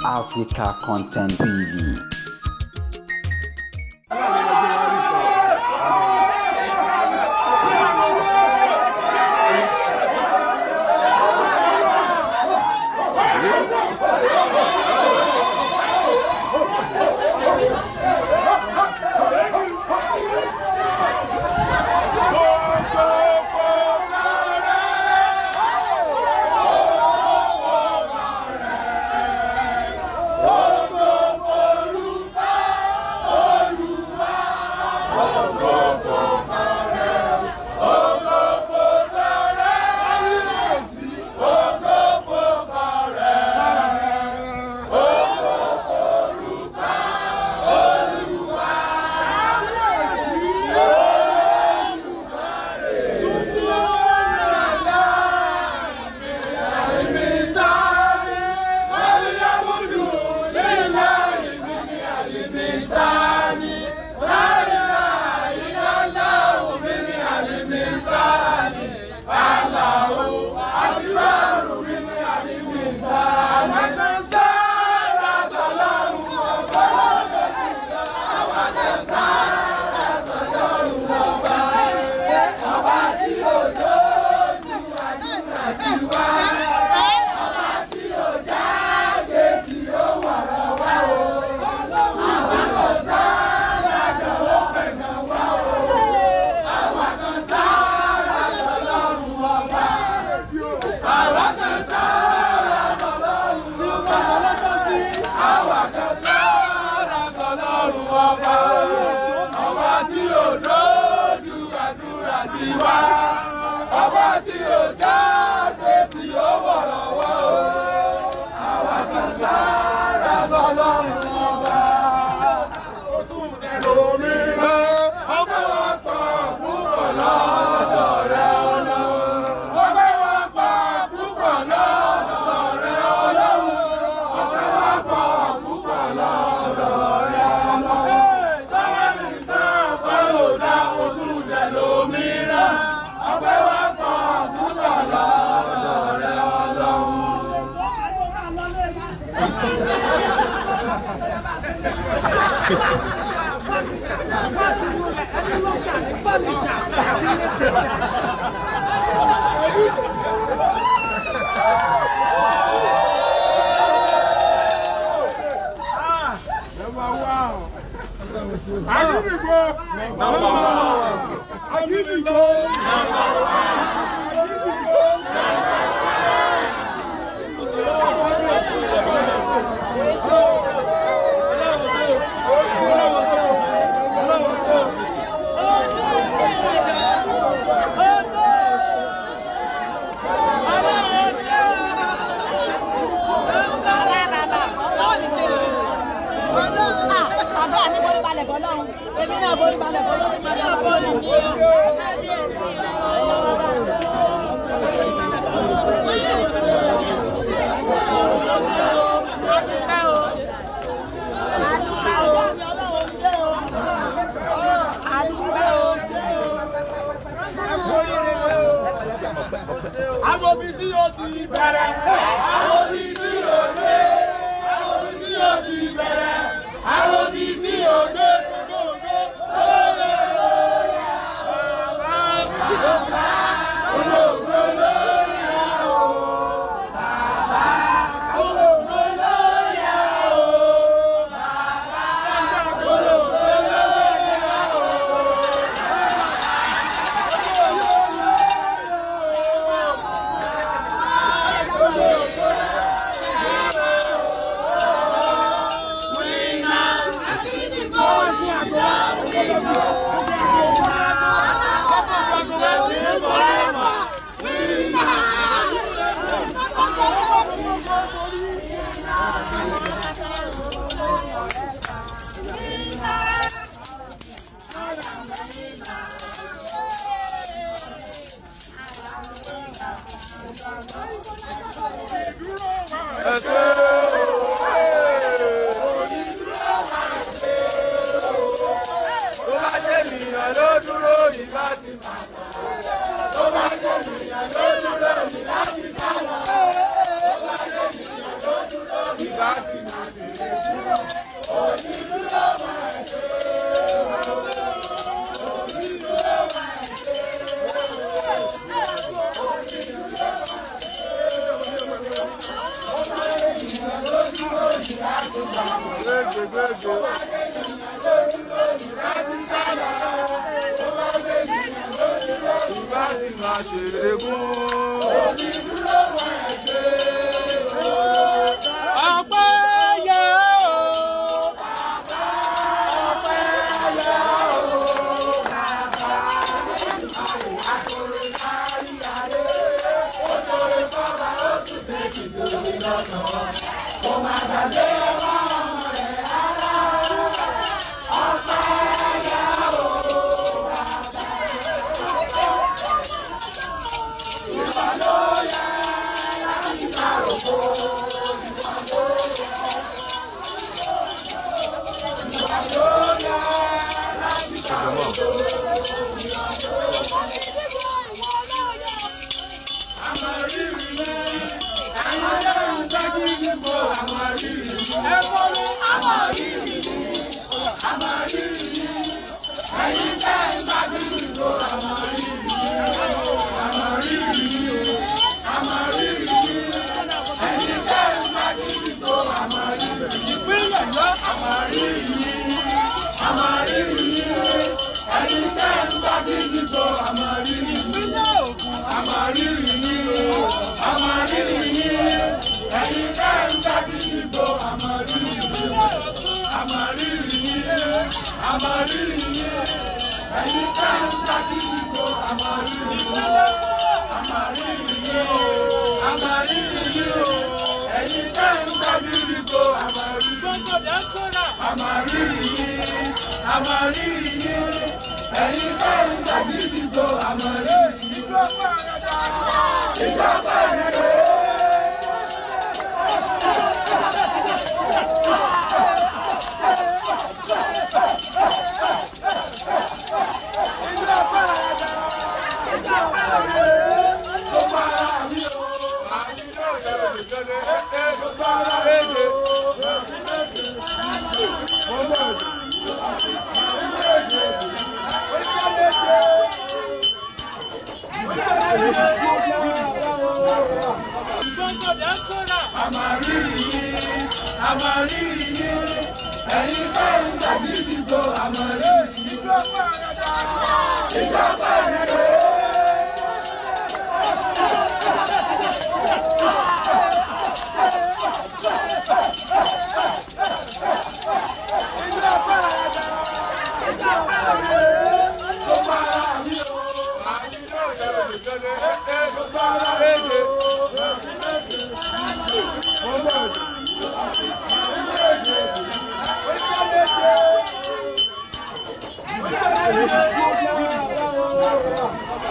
Africa Content TV. Ìbá ti Ṣèrègùn. Onídúró wọn ẹ ṣé o. Ọpẹ́ yẹ o. Ọpẹ́ yẹ o. Bàbá àkòrè kárí ayé. Ó lóore fọ́ba ó tún tẹ̀sí lórí lọ́sàn-án. Kò má gbàgbé ọmọ rẹ̀ rárá. Ọpẹ́ yẹ o. Bàbá. Ìwọ ló yẹ láti máa rògbò. Ìwọ ló yẹ. Ìwọ ló yẹ láti máa rògbò. Ìwọ ló yẹ. Àmọ̀rírì ni àwọn ọlọ́run gbájú níbo àmọ̀rírì ni. Ẹ kọ́ni Àmọ̀rírì ni. Àmọ̀rírì ni. Ẹ̀yin tẹ́ ń gbájú níbo àmọ̀rírì ni. Àmọ̀rírì ni o. Àmọ̀rírì ni. Ẹ̀yin tẹ́ ń gbájú níbo àmọ̀rírì ni. Ìpínlẹ̀ Ọ̀yọ́ àmọ̀rírì ni. Àmọ̀rírì ni. Ẹ̀yin tẹ́ ń gbájú níbo àmọ̀rírì ni. Ìpínlẹ̀ Ògùn Àmọ̀rírì ni o. Àmọ̀rírì ni. Ẹ̀yin tẹ́ ń gbájú níbo àmọ̀rírì ni. Ìpínlẹ̀ Ọ̀ṣun Àmọ̀rírì ni. Àmọ̀rírì ni. Ẹ̀yin tẹ́ ń gbájú níbo àmọ̀rírì ni. Ìpínlẹ̀ Kwara Àmọ̀rírì ni o. Àmọ̀rírì ni o. Ẹ̀yin tẹ́ ń gbájú níbo àmọ̀rírì ni. Gbogbo diaspora Àmọ̀rírì ni. Àmọ̀rírì ni. Ẹ̀yin tẹ́ ń gbájú níbo àmọ̀rírì ni. Ìjọba àrẹ̀dá. Ìjọba rẹ̀. Ìjọba àrẹ̀dá. Ìjọba rẹ̀. Gbogbo ara mi o. Gbogbo ara mi o. Gbogbo diaspora Àmọ̀rírì ni. Àmọ̀rírì ni. Ẹ̀yin tẹ́ ń gbájú níbo àmọ̀rírì ni. Ìjọba àrẹ̀dá. Ìjọba rẹ̀.